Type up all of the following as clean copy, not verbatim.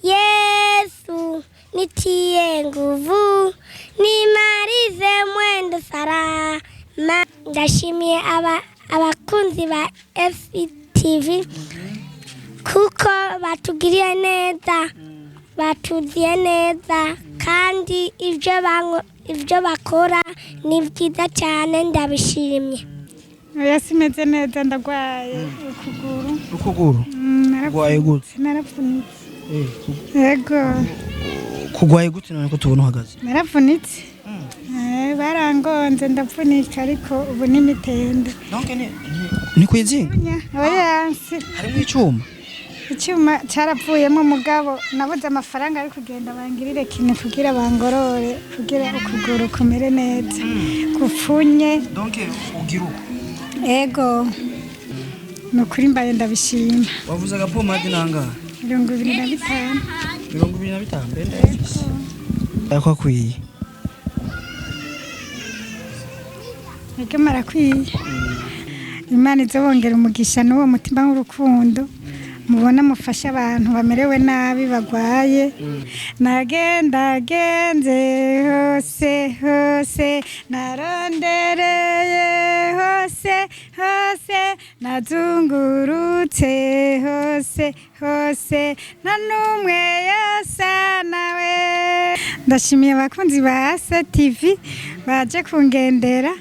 Yesu nitie nguvu, nimalize mwendo salama. Ndashimiye abakunzi ba FTV kuko batugiriye neza, batuziye neza, kandi ibyo bakora ni byiza cyane, ndabishimye. Oya, simeze neza, ndagwaye ukuguru. Ukuguru? Narapfunitse. Ugwaye gute? Narapfunitse. Yego. Kugwaye gute none ko tubona uhagaze? Narapfunitse. Barangonze ndapfunika, ariko ubu n'imitende. Donc ni kwizinga? Oya, Harimo icuma? Icyuma cyaravuyemo, mugabo nabuze amafaranga ari kugenda bangirire kiné kugira bangorore, kugira ukuguru kumere neza gupfunye. Donc ugira uko? Ego, ni ukuri mbaye ndabishima. Wavuze agapomade nangahe? 25. 25, mbe ndayafise ariko akwiye. Ego, marakwiye. Imana izobongera umugisha n'uwo mutima w'urukundo mubona mufasha abantu bamerewe nabi, bagwaye. Nagendagenze hose hose, narondereye hose hose, nazungurutse hose hose, nta n'umwe yasa nawe. Ndashimiye abakunzi ba Asa TV baje kungendera.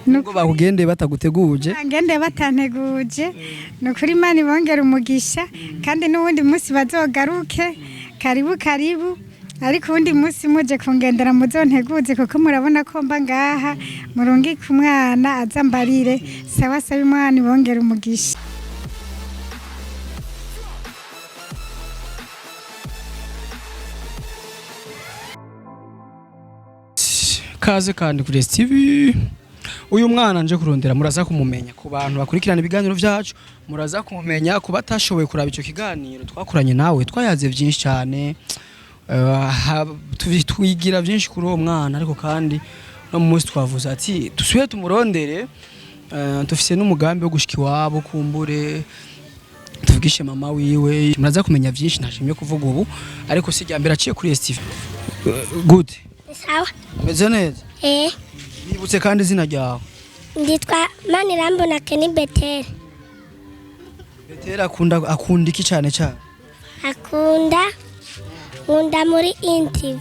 Nubwo bakugendeye bataguteguje. Ngende batanteguje, ni ukuri Imana ibongera umugisha, kandi n'uwundi munsi bazogaruke. Karibu karibu, ariko uwundi munsi muje kungendera muzonteguze, kuko murabona ko mba ngaha. Murungike umwana aza mbarire. Sawa sawa, Imana ibongera umugisha. Kaze kandi kuri STV. Uyu mwana nje kurondera muraza kumumenya. Ku bantu bakurikirana ibiganiro vyacu muraza kumumenya, ku batashoboye kuraba ico kiganiro twakoranye nawe, twayaze vyinshi cyane. Twigira byinshi kuri uwo mwana, ariko kandi no mu munsi twavuze ati dusubire tumurondere. Dufise n'umugambi wo gushika iwabo, kumbure tuvugishe mama wiwe. Muraza kumenya byinshi, ntashimye kuvuga ubu, ariko si mbere aciye kuri STV. Gute? Sawa. Meze neza? Eh. Bibutse kandi izina ryawe. Nditwa Manirambona Keni Beteri. Beteri akunda iki cyane cyane? Akunda, nkunda muri intivi.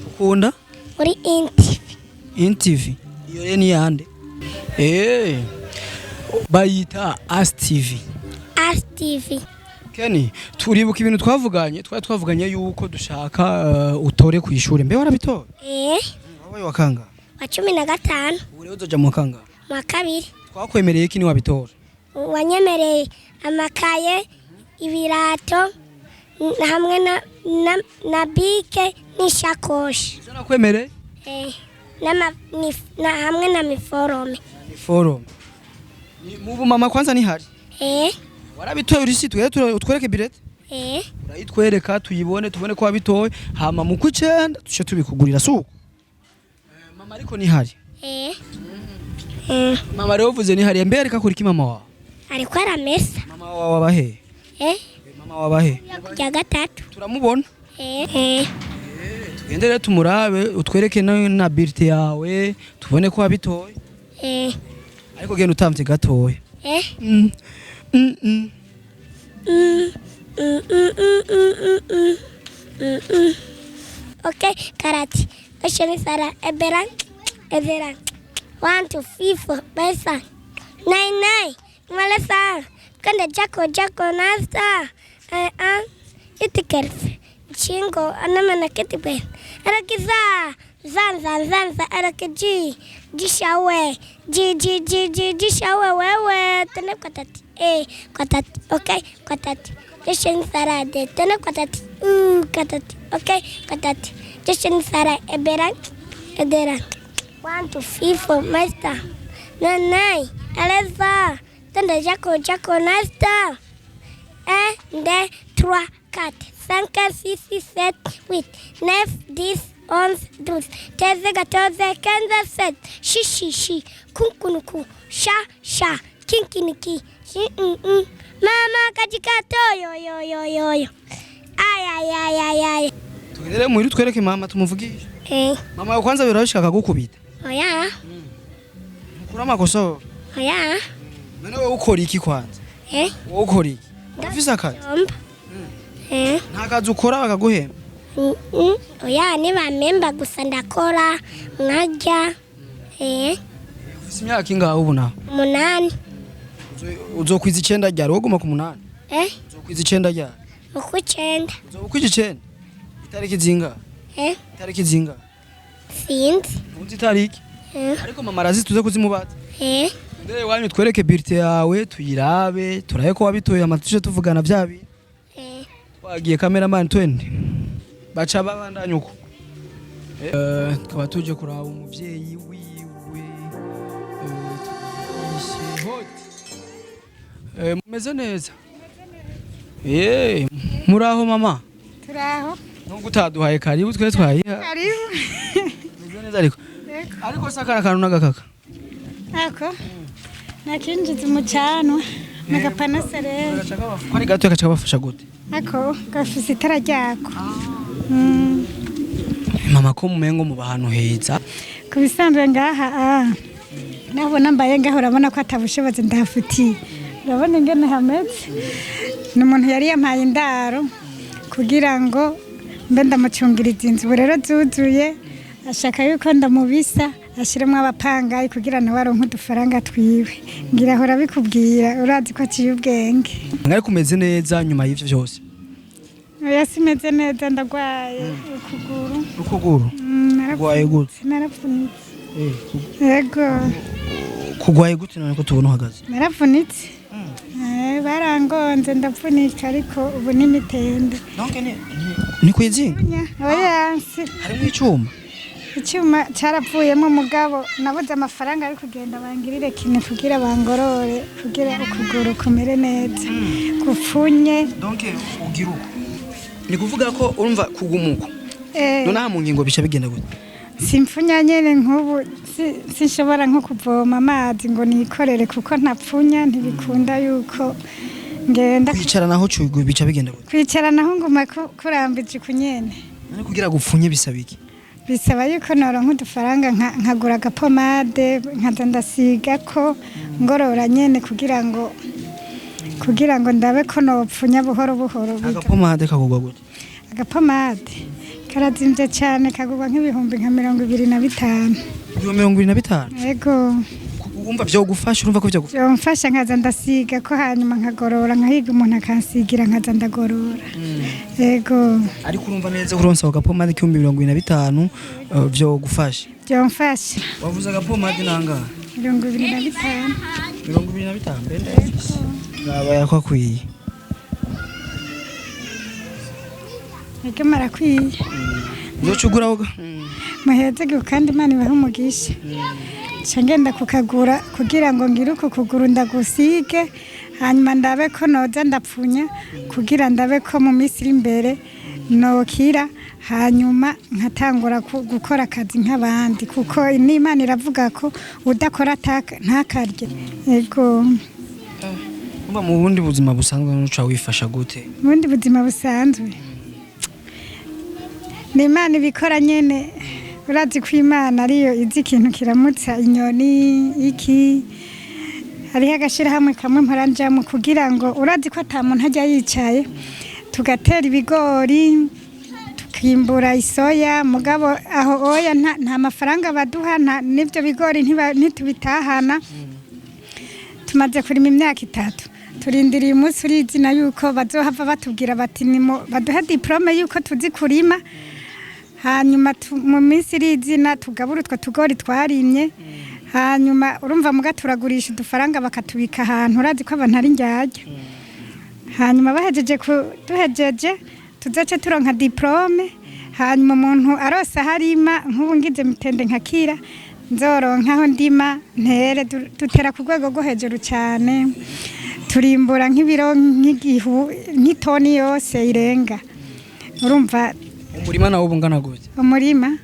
Ukunda? Muri intivi. INTV iyo rero ni yande? Bayita As TV. Asi TV. Kenny, turibuka ibintu twavuganye, twari twavuganye yuko dushaka utore ku ishuri. Mbe warabitora? Eh. Wabaye wakanga? Wa 15. Ubu rero uzoja mu wakanga? Mu wa kabiri. Twakwemereye iki niwabitora? Wanyemereye amakaye, ibirato, hamwe na bike n'ishakoshi. Ivyo nakwemereye? Eh, hamwe na miforome. Ni forum. Ni mubu mama kwanza ni hari. Eh. Warabitoye urisi twe utwereke birete? Eh. Urayitwereka tuyibone, tubone ko wabitoye, hama mu kwicenda tuce tubikugurira, suko? Mama ariko ni hari. Eh. Eh. Mama rero uvuze ni hari, mbe ariko akora iki mama wawe? Ariko aramesa. Mama wawe abahe? Eh. Mama wabahe? Kujya gatatu. Turamubona. Eh. Eh. Tugende rero tumurabe, utwereke na birite yawe, tubone ko wabitoye. Eh. Ariko genda utamvye gatoya. Eh. Mm. Mm -mm. Mm, mm, mm, mm, mm, mm, mm, mm. Okay, karate. Osheni sara ebera ebera. 1 2 3 4 5 6 9 9. Malesa. Kanda jako jako nasta. Eh ah. Itikerf. Chingo anamana kitipe. Arakiza. Zan zan zan za arakiji. Jishawe. Ji ji ji ji jishawe wewe. Tene kwatati. Eh, kwatati. Okay, kwatati. Jishin sara de tene kwatati. Kwatati. Okay, kwatati. Jishin sara ebera edera. 1 2 3 4 master. 9 9. Aleza. Tende jako jako nasta. 1 2 3 4 5 6 7 8 9 10 11 12 13 14 15 16 shi shi shi kunkunuku sha sha kinkiniki shi mm mm mama kajika toyo yo yo yo yo. Ya ya ya. Tugendere muhira utwereke mama tumuvugishe. Eh. Mama yawe kwanza birabishika akagukubita? Oya. Ukura amakosa? Oya. None wowe ukora iki kwanza? Eh. Wowe ukora iki? Ufise akazi? Jomba. Eh. Nta kazi ukora bakaguhemba? Mm, Oya, nibamemba gusa ndakora nkarya. Eh. Ufise imyaka ingahe ubu nawe? 8. Uzokwiza 9 ryari? Wowe guma ku 8? Eh. Uzokwiza 9 ryari? Uku 9. Uzoba ukwije 9? Itariki zingahe? Eh. Itariki zingahe? Sinzi. Ntuzi itariki? Eh. Ariko mama arazi, tuze kuzimubaza. Eh. Ndere wanyu twereke bulletin yawe tuyirabe, turabe ko wabitoye amatushe tuvugana vya bintu. Eh. Twagiye cameraman, twende. Baca babandanya uko. Tukaba tuje kuraba umuvyeyi wiwe. Tuvugishe hoti. Mumeze neza? Muraho mama? Turaho. Nubwo utaduhaye karibu, twe twayiha. Karibu. Meze neza ariko? Yego. Ariko sakara kantu n'agakaka. Ako nakinjiza umucanwa nagapanasereri. Ko ari gato gaca kabafasha gute? Ako gafise itara ryako. Mama, ko mumengo muba ahantu heza. Ku bisanzwe ngaha nabona mbaye ngaho, urabona ko atabushobozi ndahafitiye. Urabona ingene hameze. Ni umuntu yari yampaye indaro kugira ngo mbe ndamucungiriza inzu. Ubu rero zuzuye, ashaka yuko ndamubisa ashyiremo abapangayi kugira nawe aronke udufaranga twiwe. Ngira ahora abikubwira, urazi ko aciye ubwenge. Mwari kumeze neza nyuma y'ivyo vyose? Oya, simeze neza, ndagwaye ukuguru. Ukuguru? Kugwaye gute? Naravunitse. Yego. Kugwaye gute none ko tubona uhagaze? Naravunitse. Barangonze ndavunika, ariko ubu n'imitende. Donc ni kwizinga? Oya, Harimo icuma? Icyuma cyaravuyemo, mugabo nabuze amafaranga ari kugenda bangirire kiné kugira bangorore, kugira ukuguru kumere neza gupfunye. Donc ugira uko. Ni kuvuga ko urumva kugumuko. None aha mu ngingo bica bigenda gute? Simpfunya nyene, nk'ubu sinshobora nko kuvoma amazi ngo nikorere kuko ntapfunya, ntibikunda yuko ngenda. Kwicara naho bica bigenda gute? Kwicara naho nguma kurambije kunyene. None kugira gupfunye bisaba iki? Bisaba yuko noronka udufaranga nkagura agapomade nkaza ndasiga ko ngorora nyene kugira ngo ndabe ko nopfunya buhoro buhoro. Agapomade kagugwa gute? Agapomade karazimvye cane, kagurwa nk'ibihumbi nka 25. 25,000? Yego. Wumva vyogufasha? Urumva ko vyogufasha? Vyomfasha, nkaza ndasiga ko hanyuma nkagorora, nkahiga umuntu akansigira nkaza ndagorora. Yego. Ariko urumva neza ko uronse ako gapomade k'25,000 vyogufasha? Vyomfasha. Wavuze agapomade nangahe? 25. 25, mbe ndayafise. Naba yakwakwiye. Ego, marakwiye. Uzoca ugura Muhezege kandi Imana ibahe umugisha. Nca ngenda kukagura kugira ngo ngire uku kuguru ndagusige, hanyuma ndabe ko noza ndapfunya kugira ndabe ko mu minsi iri imbere nokira, hanyuma nkatangura gukora akazi nk'abandi, kuko n'Imana iravuga ko udakora ntakarye. Yego. Umva, mu bundi buzima busanzwe nuca wifasha gute? Mu bundi buzima busanzwe ni Imana ibikora nyene. Urazi ko Imana ariyo izi ikintu kiramutsa inyoni iki. Hariho agashirahamwe kamwe mpora njamwo kugira ngo, urazi ko ata muntu ajya yicaye, tugatera ibigori, tukimbura isoya, mugabo aho oya nta mafaranga baduha, n'ivyo bigori ntitubitahana. Tumaze kurima imyaka 3, turindiriye umunsi urizina yuko bazohava batubwira bati nimo baduha diplôme yuko tuzi kurima, hanyuma mu minsi irizina tugabura utwo tugori twarimye. Hanyuma urumva muga turagurisha udufaranga bakatubika ahantu, urazi ko abantu ari ndyarya. Hanyuma bahejeje duhejeje tuzoce turonka diplôme, hanyuma umuntu arose aho arima, nk'ubu ngize mitende nkakira nzoronka aho ndima ntere. Dutera ku rwego rwo hejuru cyane, turimbura nk'ibiro nk'igihu nk'itoni yose irenga, urumva. Umurima nawo ubungana gute? Umurima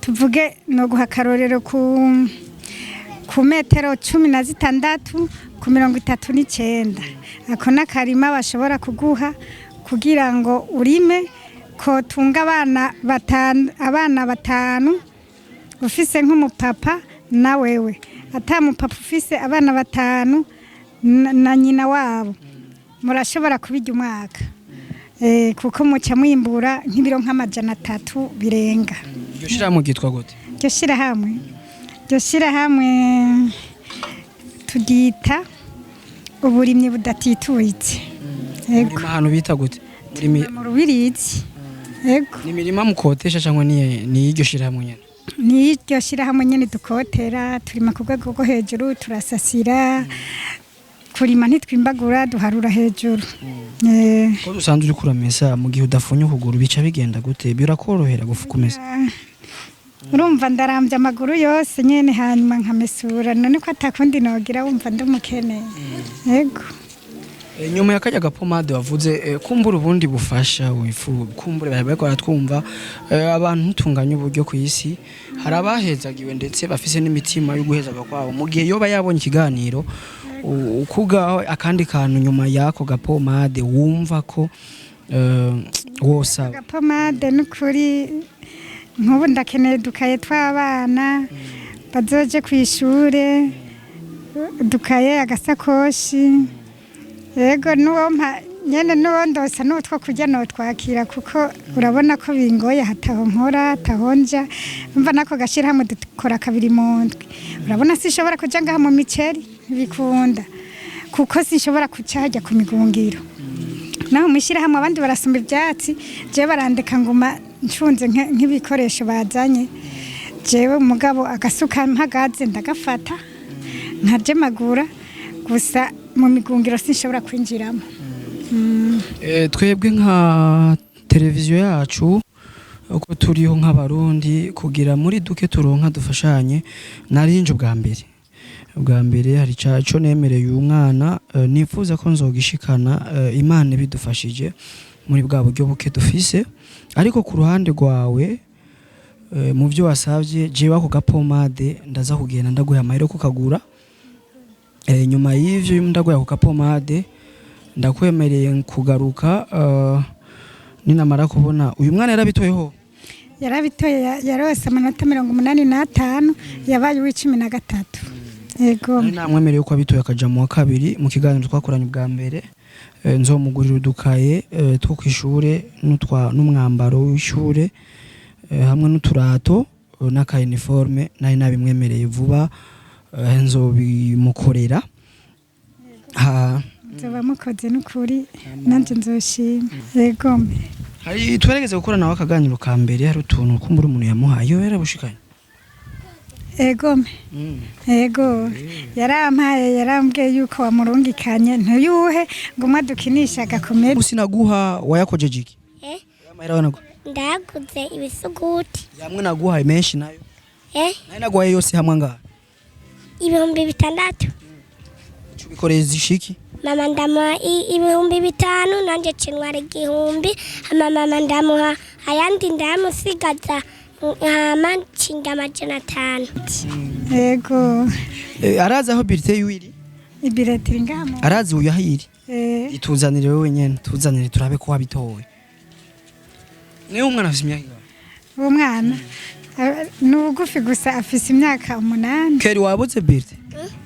tuvuge no guha akarorero ku metero 16 ku 39, ako n'akarima bashobora kuguha. Kugira ngo urime kotunga abana batanu, abana batanu ufise nk'umupapa na wewe ata mupapa ufise abana batanu na nyina wabo, murashobora kubirya umwaka, kuko muca mwimbura nk'ibiro nk'300 birenga. Iryo shirahamwe ryitwa gute? Iryo shirahamwe turyita Uburimyi Budatituritse. Yego. Murima ahantu bita gute? Murimi Mu Rubirizi, yego. Ni imirima mukotesha cyangwa ni iryo shirahamwe nyene? Ni iryo shirahamwe nyene dukotera. Turima ku rwego rwo hejuru, turasasira, kurima ntitwimbagura, duharura hejuru. Ko usanzwe uriko uramesa, mu gihe udafunye ukuguru bica bigenda gute? Birakorohera kumesa? Urumva ndarambya amaguru yose nyene, hanyuma nkamesura. None ko atakundi nogira, wumva ndumukene. Yego. Nyuma ya karya gapomade wavuze, kumbura ubundi bufasha wifu kumbura bariko baratwumva, abantu ntutunganye uburyo ku isi, hari abahezagiwe ndetse bafise n'imitima yo guhezaga kwabo. Mu gihe yoba yabonye ikiganiro, ukugaho akandi kantu nyuma y'ako gapomade wumva ko wosaba? Agapomade n'ukuri nk'ubu ndakeneye dukaye tw'abana bazoje ku ishure, dukaye, agasakoshi. Yego, n'uwo mpa nyene n'uwo ndosa n'utwo kurya notwakira, kuko urabona ko bingoye, hataho nkora, hataho nja. Umva nako gashirahamwe dukora kabiri mu ndwi, urabona sinshobora kuja ngaha mu miceri, ntibikunda, kuko sinshobora kuca hajya ku migungiro. Naho mw'ishyirahamwe abandi barasumba ibyatsi, jewe barandeka nguma ncunze nk'ibikoresho bazanye. Jewe umugabo agasuka mpagaze ndagafata nkajemagura gusa, mu migungiro sinshobora kwinjiramo. Twebwe nka televiziyo yacu, uko turiho nk'abarundi, kugira muri duke turonka dufashanye. Narinje ubwa mbere hari ico nemereye uyu mwana, nifuza ko nzogishikana, Imana ibidufashije muri bwa buryo buke dufise. Ariko ku ruhande rwawe, mu byo wasavye, jewe ako gapomade ndaza kugenda ndaguha amahera yo kukagura. Nyuma y'ivyo ndaguha ako gapomade, ndakwemereye kugaruka ninamara kubona uyu mwana yarabitoyeho. Yarabitoye, yarose amanota 85, yabaye uw'13. Yego. Nari namwemereye ko abitoye akaja mu wa kabiri. Mu kiganiro twakoranye ubwa mbere, nzomugurira udukaye two kw'ishure n'umwambaro w'ishure, hamwe n'uturato, n'aka uniforme. Nari nabimwemereye vuba, nzobimukorera. Ha. Nzoba mukoze n'ukuri, nanjye nzoshima. Yego. Hari tweregeze gukora nawe akaganiro ka mbere, hari utuntu kumbura umuntu yamuhaye, iyo yarabushikanye. Yego. Yego, yarampaye, yarambwiye yuko wamurungikanye ntuyuhe ngo umwe dukinisha agakomedi. Musi naguha wayakojeje iki? Eh? Amahera wanaguha? Ndaguze ibisuguti. Yamwe naguhaye menshi nayo? Eh? Nayo naguhaye yose hamwe ngaha? 6000. Ubikoreza ishiki? Mama ndamuha 5000, nanjye cinwara 1000, hama mama ndamuha ayandi ndayamusigaza, hama nshinga 500. Yego. Arazi aho bulletin yiwe iri? Ibireti iri ngaha mu Arazi uyu aho iri? Eh. Ituzanire wewe nyene, tuzanire turabe ko wabitowe. Niwe umwana afise imyaka ingahe? Uwo mwana ni bugufi gusa, afise imyaka 8. Keri, wabuze bulletin?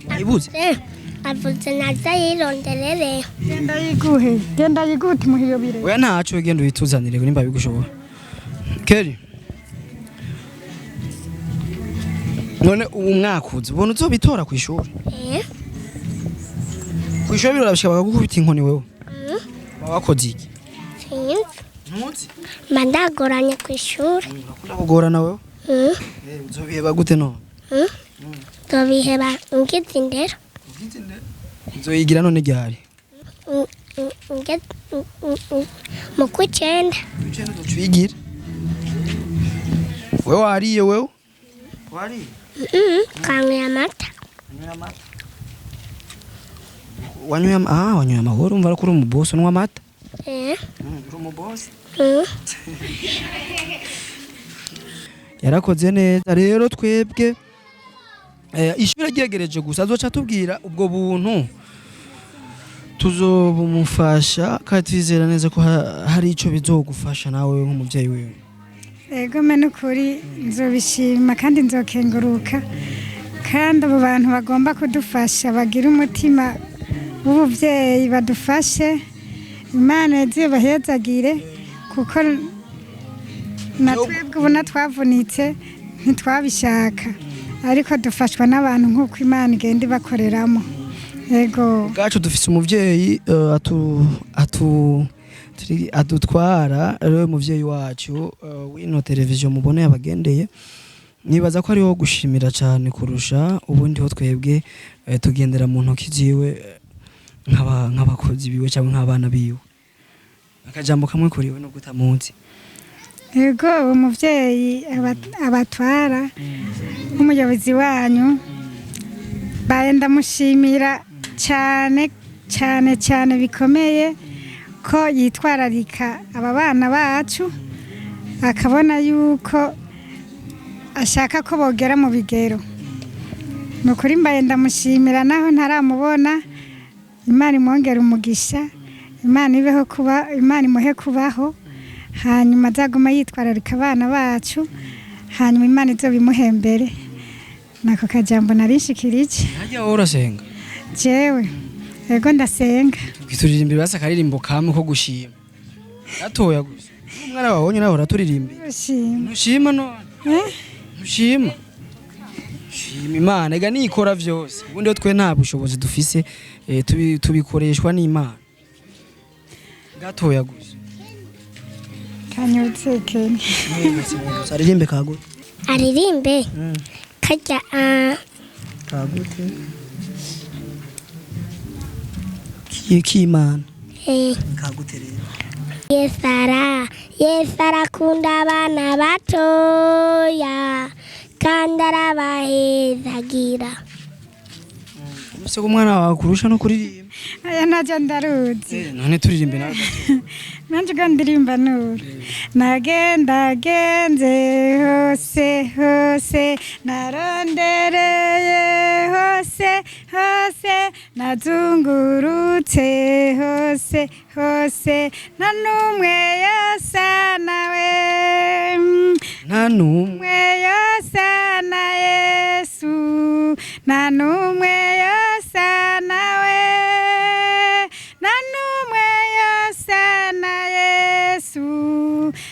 Wayibuze? Eh, avuze naza yironderere. Genda yiguhe, genda yiguhe, tumuhe iyo bireti. Oya, ntaco, genda uyituzanire nimba bigushobora. Keri, none ubu mwakuze ubona uzobitora kw'ishuri? Eh. Kw'ishuri birabishika bakagukubita inkoni wewe? Baba wakoze iki? Sinzi. Ntuzi? Mba ndagoranye ku ishuri. Urakunda kugorana wewe? Uzobiheba gute none? Nzobiheba ngize indero. Uzoyigira none ryari? Mu kw'icenda. Ucigira wewe, wariye wewe, wariye? Kanyweye amata. Wanyoye wanyoye amahoro. Umva ko uri umubosi, unywa amata. Eh. Uri umubosi. Mm. Yarakoze neza rero. Twebwe ishure ryegereje gusa, azoca atubwira ubwo buntu. Tuzobumufasha kandi twizera neza ko hari ico bizogufasha nawe nk'umuvyeyi wiwe. Ego me, n'ukuri nzobishima kandi nzokenguruka, kandi abo bantu bagomba kudufasha bagira umutima w'ubuvyeyi, badufashe, Imana izobahezagire, kuko na twebwe ubona twavunitse ntitwabishaka, ariko dufashwa n'abantu nk'uko Imana igenda ibakoreramo. Ego. Bwacu dufise umuvyeyi atu adutwara rero, umuvyeyi wacu w'ino televiziyo mubone yabagendeye. Nibaza ko ariho gushimira cyane kurusha ubundi ho twebwe tugendera mu ntoki ziwe, nk'abakozi biwe cyangwa nk'abana biwe. Akajambo kamwe kuri we nubwo utamuzi. Ego, uwo muvyeyi abatwara nk'umuyobozi wanyu baye, ndamushimira cyane cyane cyane bikomeye ko yitwararika aba bana bacu, akabona yuko ashaka ko bogera mu bigero. Ni ukuri mbaye ndamushimira naho ntaramubona. Imana imwongere umugisha, Imana ibeho kuba, Imana imuhe kubaho, hanyuma azaguma yitwararika abana bacu, hanyuma Imana izobimuhembere. Nako kajambo narinshikirije. Harya wowe urasenga? Jewe ego, ndasenga. Turirimbira basi akaririmbo kamwe ko gushima gatoya gusa. Umwana wabonye nawe uraturirimbira. Gushima? Ntushima none? Eh? Ntushima? Shima Imana ega nikora vyose. Ubundi twe nta bushobozi dufise, tubikoreshwa n'Imana. Gatoya gusa. Kanyutse kene. Aririmbe kagute. Aririmbe kajya ah. Kagute k'Imana. Eh. Kagute rero. Yesu arakunda abana batoya kandi arabahezagira. Ese ko umwana wawe kurusha no kuririmba? Aya najya ndaruzi. None turirimbe nawe gato. Nanjye ubwo ndirimba nura nagendagenze hose hose, narondereye hose hose, nazungurutse hose hose, nta n'umwe yosa nawe. Nta n'umwe. Umwe yosa na Yesu, nta n'umwe yosa nawe, nta n'umwe yosa na Yesu,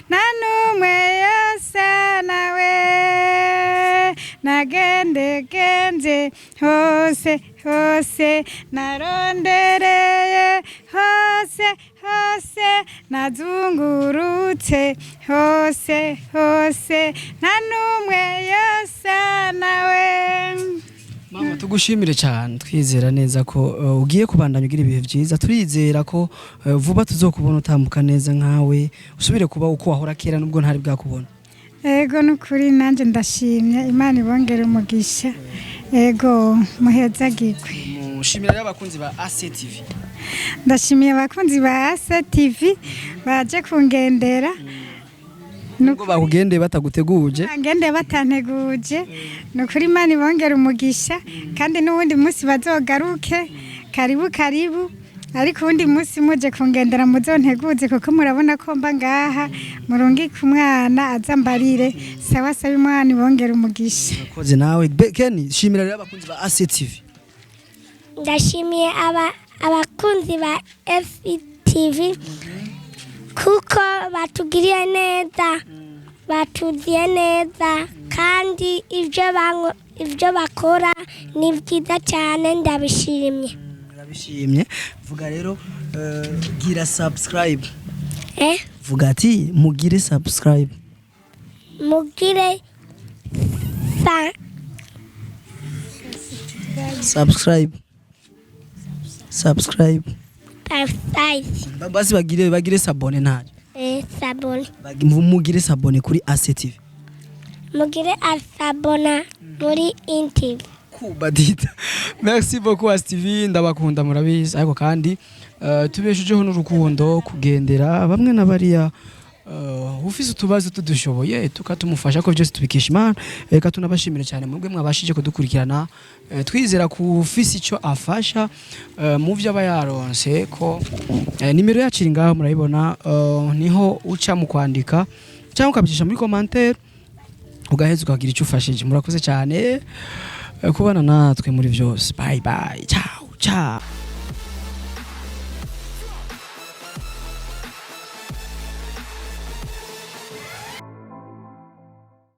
nta n'umwe yosa nawe. Nagendegenze hose hose, narondereye hose hose, nazungurutse hose hose, nta n'umwe yosa nawe. Mama, tugushimire cyane, twizera neza ko ugiye kubandanya ugira ibihe byiza. Turizera ko vuba tuzokubona utambuka neza nkawe, usubire kuba uko wahora kera nubwo ntari bwakubona. Ego, n'ukuri nanjye ndashimye, Imana ibongere umugisha. Ego, muhezagirwe. Mushimira rero abakunzi ba ACTV. Ndashimiye abakunzi ba Ase TV baje kungendera. Nubwo bakugendeye bataguteguje. Ngende batanteguje, ni ukuri Imana ibongere umugisha, kandi n'uwundi munsi bazogaruke. Karibu karibu, ariko uwundi munsi muje kungendera muzonteguze, kuko murabona ko mba ngaha, murungike umwana aza mbarire. Sawa sawa, Imana ibongere umugisha. Koze nawe. Kenny, shimira rero abakunzi ba ACTV. Ndashimiye abakunzi ba FTV kuko batugiriye neza, batuziye neza, kandi ibyo bakora ni byiza cyane, ndabishimye. Ndabishimye. Vuga rero gira subscribe. Eh? Vuga ati mugire subscribe. Mugire sa Subscribe, subscribe. Size. Basi bagire s'abonner ntacyo. Eh, s'abonner. Mugire s'abonner kuri ACTV. Mugire asabona muri intive. Kubadita, merci beaucoup ACTV, ndabakunda murabizi. Ariko kandi tubeshejeho n'urukundo, kugendera bamwe na bariya. Ufise utubazo tudushoboye tukatumufasha, ko byose tubikesha Imana. Reka tunabashimire cyane mwebwe mwabashije kudukurikirana. Twizera ku ufise icyo afasha mu byo aba yaronse, ko nimero yacu iri ngaho murayibona, niho uca mu kwandika cyangwa ukabicisha muri commentaire, ugaheza ukagira icyo ufashije. Murakoze cyane kubana natwe muri byose. Bye bye, ciao ciao.